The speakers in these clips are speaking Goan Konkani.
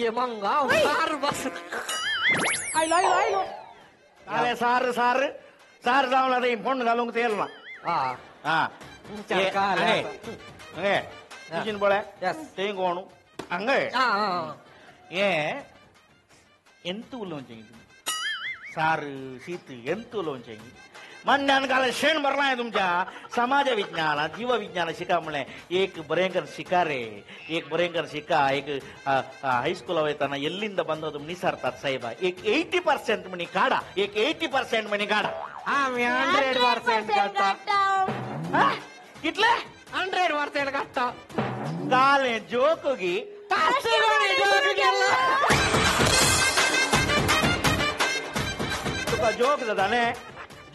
ये मंगा सार बस आयलो आयलो आयलो अरे सार सार सार जावन आतां फोण घालूंक तेल ना. हा हा हांगे तुजीन पळय तें कोण हांगे हे ಎಂತ ಉಲೋಂಚೆ सार शीत ಎಂತ उलोवचें मान्यान काल शेण भरलाय तुमच्या समाज विज्ञान जीवविज्ञान शिका म्हणलें एक बरेंकर शिका रे एक बरेंकर शिका एक हायस्कुला वयताना ಎಲ್ಲಿಂದ ಬಂದದ್ದು निसरतात साहेबा एक 80% म्हणी काडा एक 80% म्हणी काडा. आमी 100% काडटा. कितले 100% काडटा. काले जोक गी तुका जोक जाता न्ही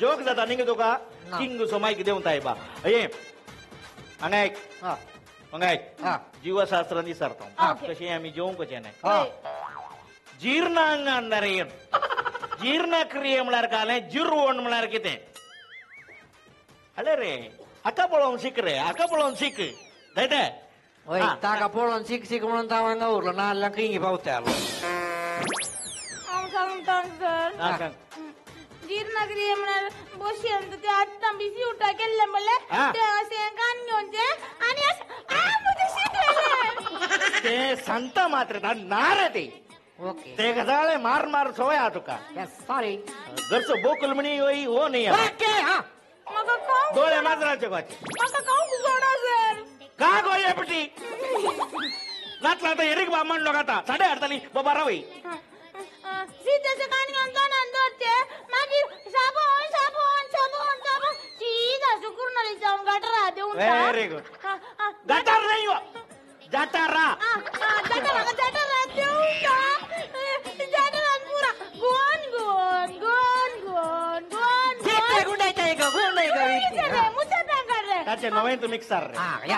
जोक जाता न्ही तुका किंग सो मायक देवन तायबा हे हांगा एक हांगा एक जीवशास्त्र निसरता कशें आमी जेवंक न्हय. जीर्णांगान जीर्णक्रिये म्हळ्यार कालें जिरवण म्हळ्यार कितें अरे रे हाका पळोवन शीक रे हाका पळोवन शीक जायते हय ताका पळोवन शीक शीक म्हणून हांव हांगा उरलो ना जाल्यार खंय पावतालो. हांव सांगता सर जीर्णक्रिया म्हळ्यार बशेन ते आत्तां बिजी उठा केल्लें म्हणल्यार ते अशें कान घेवचें आनी म्हजें शिकलें ते सांगता मात्र ना रे ते ओके ते गजाले मार मार सवय आहा तुका. सॉरी घरचो बोकल म्हणी होय हो न्ही ओके. म्हाका खावंक दोळे माजराचे गोचे म्हाका खावंक जाणा सर का गोये पटी नातला आतां एरीक बाब म्हणलो आतां साडे हाडटाली बाबा रावय सीताचें कान घेवन तोंडान दवरचें मागीर साबण साबण साबण साबण सीधा सुकुर्नली जावन गटरा देवून व्हेरी गुड गटर न्ही जटरा जटरा जटरा देवून जटरा पुरा गोन गोन गोन गोन गोन ताचे नवें मिक्सर रे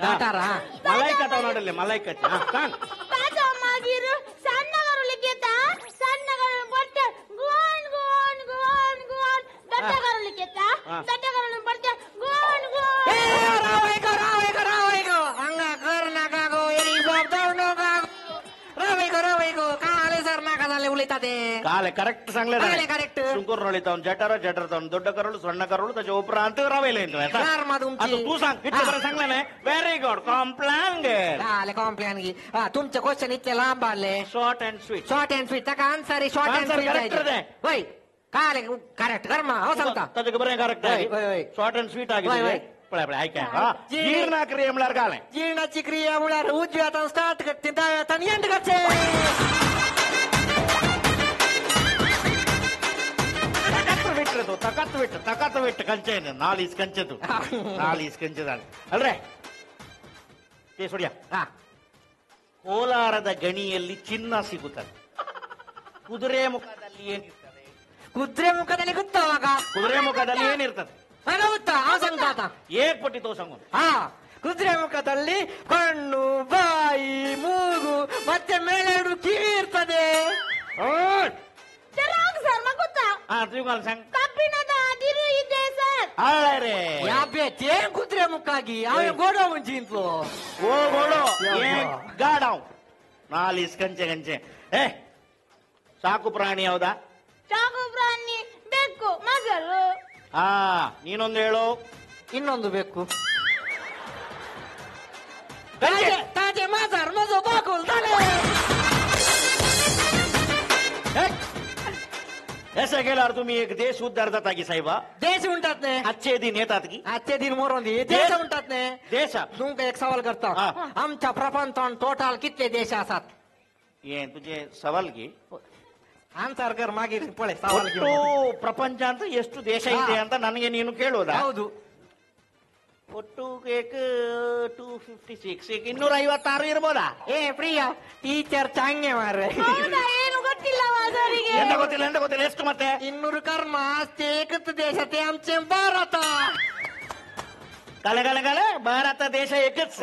गटारा मलायका नडले मलायकाचे सांग ताचो मागीर सान्न करून घेता सान्न करून पडटे गोन गोन गोन गोन दट्टा करून घेता दट्टा करून पडटे गोन गोन. राव गो राव गो राव गो हांगा कर नाका गो एरी बाब जावं नाका राव गो राव गो काले सर नाका जाले उलयता ते काले करेक्ट सांगले काले करेक्ट सुंकूर तावन जटारो जटर तावन दोड्ड करोळ सಣ್ಣ करोळ ताचे उपरांत रावयलें तुवें आतां तूं सांग कितलें बरें सांगलें न्ही व्हेरी गुड कॉम्प्लान गे जालें कॉम्प्लान गी. तुमचे क्वेश्चन इतले लांब आसले short and sweet short and sweet ताका आन्सर शॉर्ट अँड स्वीट जाय वय काले करेक्ट कर मा हांव सांगता ताजें बरें करेक्ट शॉर्ट अँड स्वीट आगे पळय पळय आयक जीर्णक्रिया म्हळ्यार कालें जीर्णाची क्रिया म्हळ्यार उजव्या हातान स्टार्ट करचे दाव्या हातान एंड करचे. ತಕತ್ ಬಿಟ್ಟು ತಕತ್ ಬಿಟ್ಟು ಕಂಚೇನು ನಾಲೀಸ್ ಕಂಚದು ನಾಲೀಸ್ ಕಂಚದ ಅಲ್ರೇ ಸುಡಿಯ. ಕೋಲಾರದ ಗಣಿಯಲ್ಲಿ ಚಿನ್ನ ಸಿಗುತ್ತದೆ. ಕುದುರೆ ಮುಖದಲ್ಲಿ ಏನಿರ್ತದೆ? ಕುದುರೆ ಮುಖದಲ್ಲಿ ಗೊತ್ತವಾಗ ಕುದುರೆ ಮುಖದಲ್ಲಿ ಏನಿರ್ತದೆ ಏಕ್ ಪಟ್ಟಿ ತೋಸಂಗ. ಹಾ ಕುದುರೆ ಮುಖದಲ್ಲಿ ಕಣ್ಣು ಬಾಯಿ ಮೂಗು ಮತ್ತೆ ಮೇಲೆರಡು ಕಿವಿ ಇರ್ತದೆ. ಕುದುರೆ ಮುಕ್ಕಾಗಿ ಗೋಡೋ ಮುಂಚಿಂತ್ಲು ಓ ಗೋಡೋ ಗಾಡಾವ್ ನಾಲೀಸ್ ಕಂಚೆ ಕಂಚೆ. ಏ ಸಾಕು ಪ್ರಾಣಿ ಹೌದಾ? ಸಾಕು ಪ್ರಾಣಿ ಬೆಕ್ಕು ಮಗಳು. ಹಾ ನೀನೊಂದು ಹೇಳು ಇನ್ನೊಂದು ಬೆಕ್ಕು. ತಾಜೆ ಮಾಜರ್ ಮಜು ಬಾಕುಲ್ ತಾನೆ. ऐसा केल्यार तुम्ही एक देश उद्धार जाता की साहेबा? देश म्हणतात ने आजचे दिन येतात की आजचे दिन मोरून दी देश म्हणतात ने देश. तुमका एक सवाल करता आमच्या प्रपंचान टोटल कितले देश आसात? हे तुझे सवाल की ಆನ್ಸರ್ ಕರ್ ಮಾಗಿರ್ ಪಳೆ ಸವಾಲ್ ಪ್ರಪಂಚ ಅಂತ ಎಷ್ಟು ದೇಶ ಇದೆ ಅಂತ ನನಗೆ ನೀನು ಕೇಳೋದಾ? ಹೌದು. ಒಟ್ಟು 256 256 ಇರ್ಬೋದಾ? ಏ ಪ್ರಿಯಾ ಟೀಚರ್ ಚಾಂಗೆ ಮಾರ್ರೆ. ಏನು ಗೊತ್ತಿಲ್ಲ ಅವರಿಗೆ. ಎಂತ ಗೊತ್ತಿಲ್ಲ ಎಂತ ಗೊತ್ತಿಲ್ಲ ಎಷ್ಟು ಮತ್ತೆ? 200 ಕರ್ಮ ಏಕತ್ ದೇಶ ते आमचे ಭಾರತ. ಕಲೆ ಕಲೆ ಕಲೆ ಭಾರತ ದೇಶ एकच.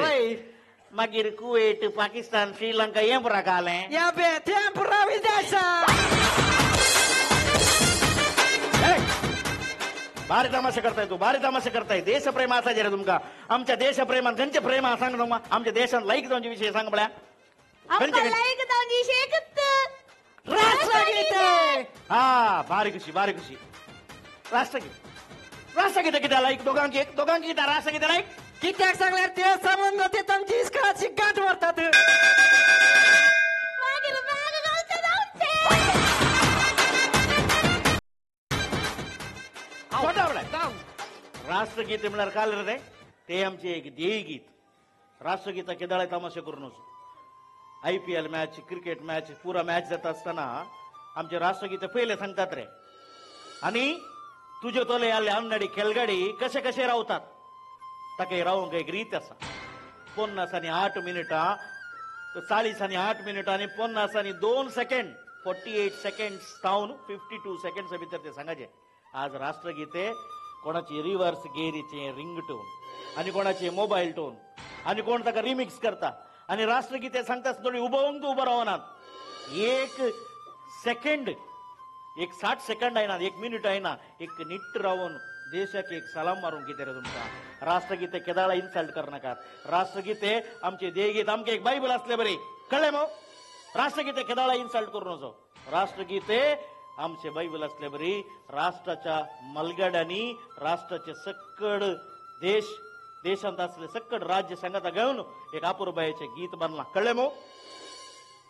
मागीर कुवेट पाकिस्तान श्रीलंका हें पुरा कालें याबे ते पुरा विदेश. भारी तमाशे करताय तू भारी तमाशे करताय. देशप्रेम असायचे रे तुमका. आमच्या देशप्रेमान खंयचे प्रेम सांग तुमकां? आमच्या देशान लायक जावचे विशय सांग पळया. आमकां लायक जावची शेकत राष्ट्रगीते. हा भारी खुशी भारी खुशी. राष्ट्रगीत राष्ट्रगीत कित्याक लायक दोगांक एक दोगांक कित्याक राष्ट्रगीत लायक कित्याक सांगल्यार ते समज ते तुमची इस्कळाची गांठ मारतात. मागीर माग घालचे जावचे. राष्ट्रगीत म्हळ्यार काल रे ते आमचे एक ध्येय गीत. राष्ट्रगीता केदाळे तमाशे करून वचू. IPL match cricket match पुरा मॅच जाता आसतना आमचे राष्ट्रगीत पयले सांगतात रे. आनी तुजे तोले आले अन्नडी खेळगडी कशे कशे रावतात ताका रावंक एक रीत आसा. 50 आनी 8 मिनटां 40 आनी 8 मिनटां आनी 50 आनी 2 सेकंड 48 सेकंड्स जावन 52 सेकंड्स भितर ते सांगाचे. आज राष्ट्रगीते कोणाची रिवर्स गेरीचे रिंग टोन आनी कोणाचे मोबायल टोन आनी कोण ताका रिमिक्स करता आनी राष्ट्रगीते सांगता थोडी उबो तूं उबो रावनात. एक सेकंड एक 60 सेकंड आयना एक मिनिट आयना एक निट्ट रावन देशाक एक सलाम मारूंक कितें रे तुमकां. राष्ट्रगीते केदाळा इन्सल्ट करनाकात. राष्ट्रगीते आमचे देगीत आमकां एक बायबल आसले बरी कळ्ळें मो. राष्ट्रगीते केदाळा इन्सल्ट करून वचो. राष्ट्रगीते आमचे बायबल आसले बरी राष्ट्राच्या मलगड्यांनी राष्ट्राचे सक्कड देश देशांत असले सक्कड राज्य सांगाता घेवन एक अपुरबायेचें गीत बांदलां. कळ्ळें मो?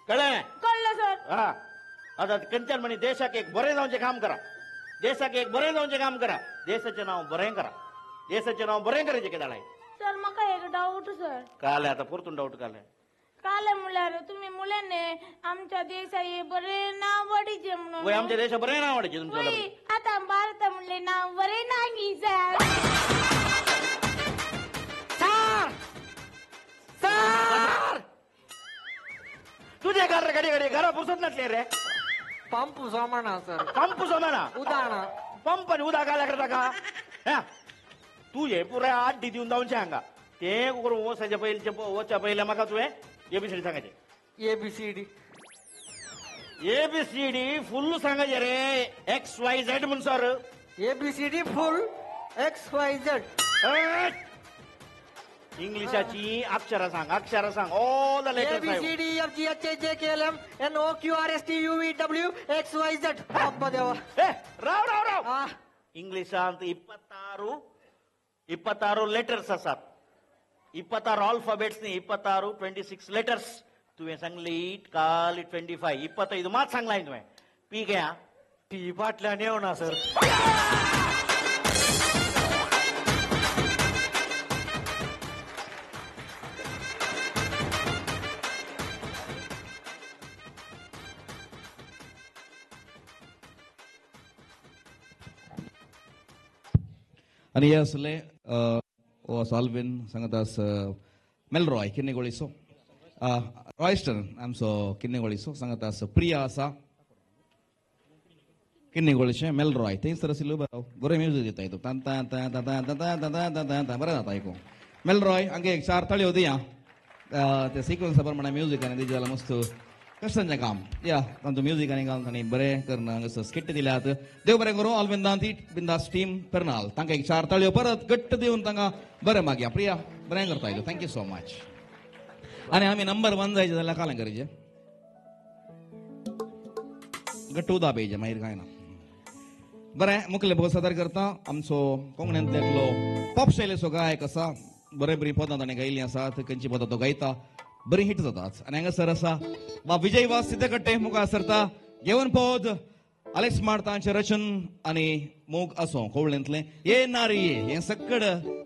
कळ्ळें? कळ्ळें सर. हा आतां खंयच्यान म्हणी देशाक एक बरें जावचें काम करा, देशाक एक बरें जावचें काम करा, देशाचें नांव बरें करा, देशाचें नांव बरें करायचें कितें जालां? सर म्हाका एक डावट सर. काल आतां परतून डावट काल. काल म्हणल्यार तुमी मुल्याने आमच्या देशा बरें नांव वाडीचें म्हणून. वय आमच्या देशा बरें नांव वाडीचें तुमचें. आतां भारता म्हणलें नांव बरें ना गी सर. सर सर तुझे घर घडी घडी घरा पुसत नसले रे. पंप सोमना सर. पंप सोमना उदाना पंप आनी उदक घाल्यार ताका तुजें पुराय आड्डी दिवन जावचें हांगा. तें करून वचच्या पयलीं वचच्या पयलें म्हाका तुवें एबीसीडी सांगाचें. एबीसीडी एबीसीडी फुल सांगाचें रे. एक्स वाय झेड म्हण sir. ABCD full X Y Z. इंग्लिशाची अक्षरां सांग, अक्षरां सांग. All the letters. ABCD F G H I J K L M N O Q R S T U V W X Y Z. अब्बा देवा. ए राव राव राव. इंग्लिशांत 26 लेटर्स आसात. 26 आल्फाबेट्स न्ही, 26 26 लेटर्स. तुवें सांगली काल 25 25 मात सांगलाय तुवें. पी घ्या पी फाटल्यान येवना सर. आनी हे आसले ओ साल्विन सांगतास मेलरॉय किन्नेगोळीचो रॉयस्टन आमचो किन्नेगोळीचो सांगतास प्रिया आसा किन्नेगोळीचें मेलरॉय थंयसर आशिल्लो बरें म्युजीक दिता हितून तां तां तां तां तां तां तां तां तां बरें जाता आयकूंक. मेलरॉय हांगा एक 4 ताळयो दिया ते सिक्वन्सा प्रमाणे म्युजीक आनी दिजें जाल्यार मस्त कश्टांचें काम. या तांचो म्युजीक आनी घालून तांणी बरें करून हांगासर स्किट दिल्यात. देव बरें करूं ऑलविंदान ती बिंदास टीम पेर्नाल तांकां एक 4 ताळयो परत घट्ट दिवन तांकां बरें मागया. प्रिया बरें करता येतो. Thank you so much. आनी आमी नंबर 1 जायचे जाल्यार कालें करचें घट्ट उदा पेयचें मागीर कांय ना. बरें मुखले भोव सादर करता आमचो कोंकणींतलो एकलो पॉप शैलीचो गायक आसा. बरें बरीं पदां ताणें गायिल्लीं आसात. खंयची पदां तो गायता बरी हिट जातात. आनी हांगासर आसा वा विजय वास सिद्धकट्टे मुखार सरता घेवन पद अलेक्स मार्तांचें रचन आनी मोग आसो कोवळेंतलें ये नारी ये हें सक्कड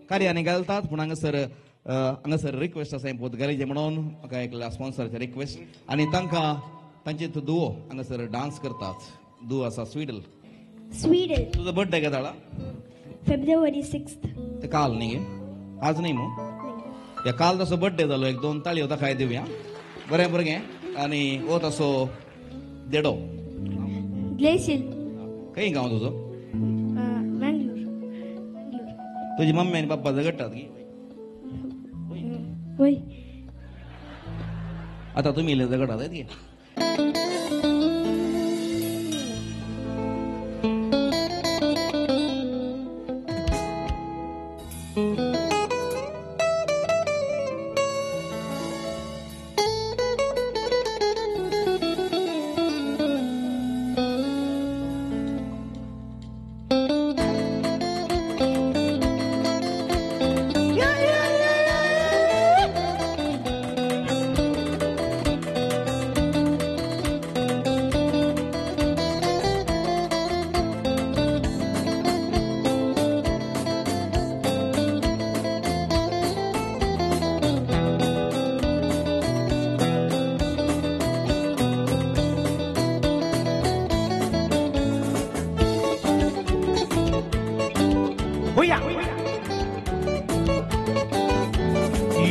कार्यांनी घालतात. पूण हांगासर हांगासर रिक्वेस्ट आसा हें पद घालीचें म्हणून म्हाका एकल्या स्पॉन्सराचें रिक्वेस्ट आनी तांकां तांचे दुवो हांगासर डांस करतात. दुवो आसा स्वीडल. स्वीडल. तुजो बर्थडे केदाळा? फेब्रुवारी 6. ते काल न्ही, आज न्ही मू? या काल तसो बर्थडे जालो. एक 2 ताळयो ताकाय दिवया. बरें भुरगें. आनी हो तसो देडो ग्लेशियल. खंय गांव तुजो? मँगलोर. तुजी मम्मी आनी पप्पा झगडटात की? वय. आतां तुमी इल्ले झगडटात की?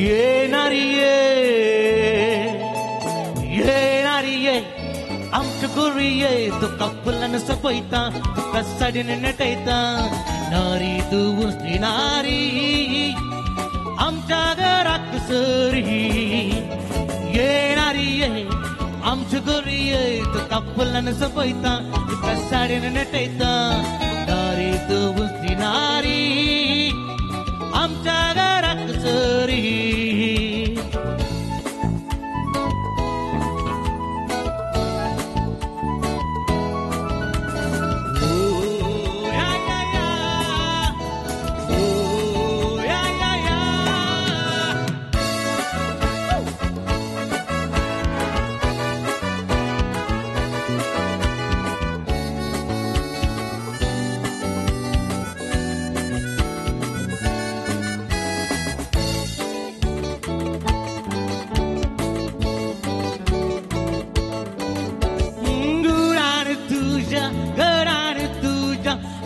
येणारी येणारी आमच्या गोरी तुका फुलान सपयता तुका साडीन नटयता नारी तूं उंचली नारी आमच्या घराक सरी येणारी आमच्या गोरी तुका फुलान सपयता तुका साडीन नटयता नारी तूं उंचली नारी आमच्या घराक सरी.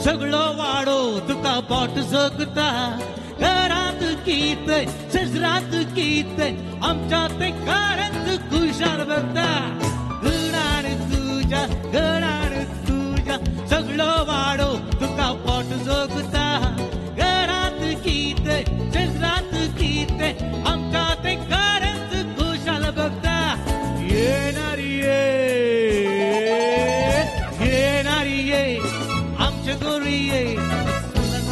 सगळो वाडो तुका बोट जगता घरांत गीत सजरात गीत आमच्या ते घरांत खुशाल बघता घरान तुझ्या घरान तुझ्या सगळो वाडो तुका बोट जगता घरांत गीत सजरात गीत आमच्या ते घरांत खुशाल बघता येणारी येणारी आमच्या गोरी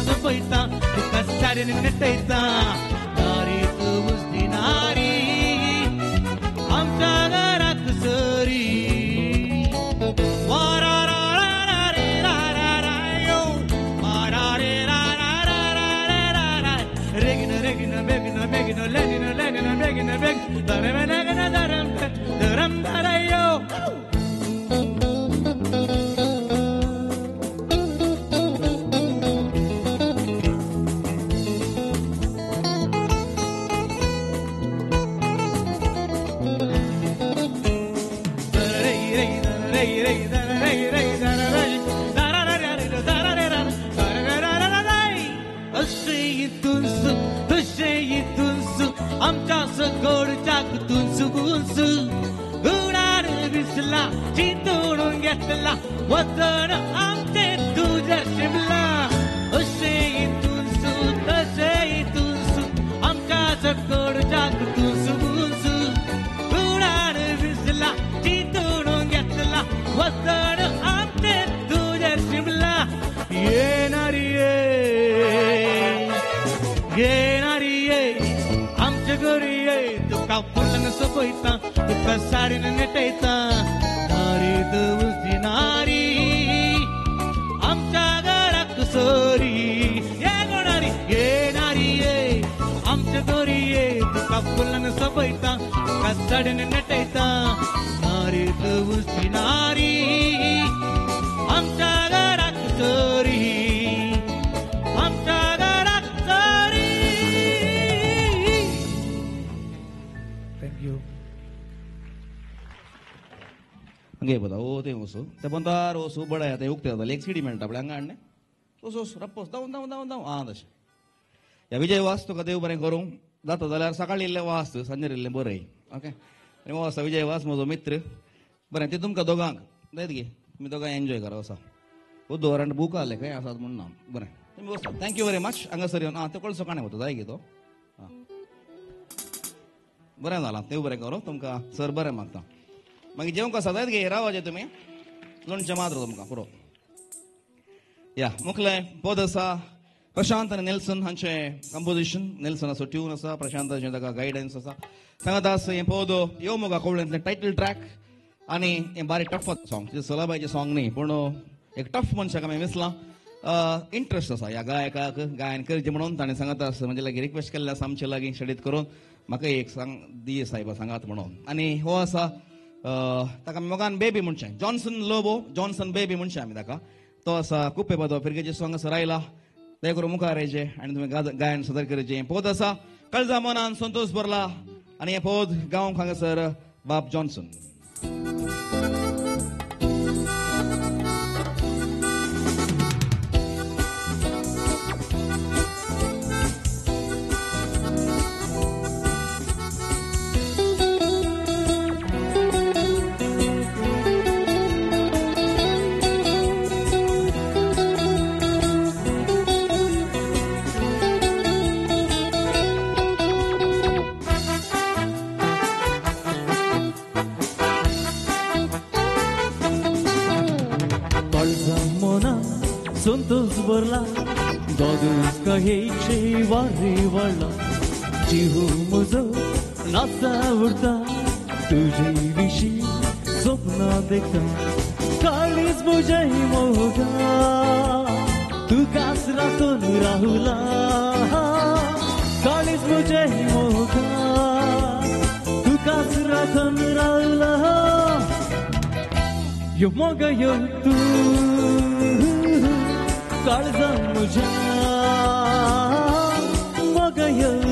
सपयता तुका साडीन नटयता नारी तूं उंचली नारी आमच्या घराक सरी. रेगिन रेगिन बेगिन बेगिन लेगिन लेगिन बेगिन बेग दरम दरम दरम दरयो. आमच्या सगोडच्याक तुंसू गुंसू गुणार विसला चिंतून घेतला वचन आमचे तुझ्या शिमला अशे तुंसू तशे तुंसू आमच्या सगोडच्याक तुंसू गुंसू गुणार विसला चिंतून घेतला वचन आमचे तुझ्या शिमला. येणारी येणारी आमच्या गोरी तुका फुलान सपयता तुका साडीन नटयता नारी तूं उंचली नारी आमच्या घराक सरी. ये गोणारी येणारी आमच्या गोरी तुका फुलान सपयता तुका साडीन नटयता नारी तूं उंचली नारी आमच्या घराक सरी आमच्या घराक सरी. हंगे पळयता ओ थंय वचू ते पंतार वचू बडाय आतां उक्ते जाता एक सिडी मेळटा पळय हांगा हाडलें वच वच रप्पोस धांवन धांवन धांवन धांव आं तशें. ह्या विजय वास तुका देव बरें करूं जाता जाल्यार सकाळी इल्लें वास सांजेर इल्लें बरय ओके. आनी हो आसा विजय वास म्हजो मित्र बरें ते तुमकां दोगांक जायत गे तुमी दोगां एन्जॉय करा वसा ओ दोर बूक आहले खंय आसात म्हूण ना बरें तुमी वचा. Thank you very much हांगासर येवन आं ते कोळसो काणें वता जाय गे तो आं बरें जालां देव बरें करूं तुमकां सर बरें मागता. मागीर जेवंक आसा जायत गे रावाचें तुमी लोणचें मात्र तुमकां पुरो. या मुखलें पद आसा प्रशांत आनी नेल्सन हांचें कंपोजिशन नेल्सनाचो ट्यून आसा प्रशांताचें ताका गायडन्स आसा सांगात आस हें पद यो मोगा कोवळ्यांतलें टायटल ट्रॅक आनी हें बारीक टफ सॉंग तें सलाबायचें सॉंग न्ही पूण एक टफ मनशाक हांवें विसलां इंट्रस्ट आसा ह्या गायकाक गायन करचें म्हणून ताणें सांगात आस म्हजे लागीं रिक्वेस्ट केल्लें आसा आमचे लागीं शेडीत करून म्हाका एक सांग दी सायबा सांगात म्हणून. आनी हो आसा ताका मोगान बेबी म्हणचें जॉन्सन लोबो जॉन्सन बेबी म्हणचें आमी ताका तो आसा कुप्पे पादो फिरगेचे सॉंग आसा रायला दया करून मुखार येयचें आनी तुमी गायन सादर करचें. पद आसा कळजा मनान संतोष भरला आनी हें पद गावंक हांगासर बाब जॉन्सन. संतोष भरला दोदूस कहेचे वारे वाडला जीव म्हजो नाचा उरता तुजे विशीं स्वप्नां देखता काळीज म्हजें मोगा तुकाच राखून राहुला काळीज म्हजें मोगा तुकाच राखून राहुला यो मोगा यो तूं काळजा म्हज्या मोगा यो.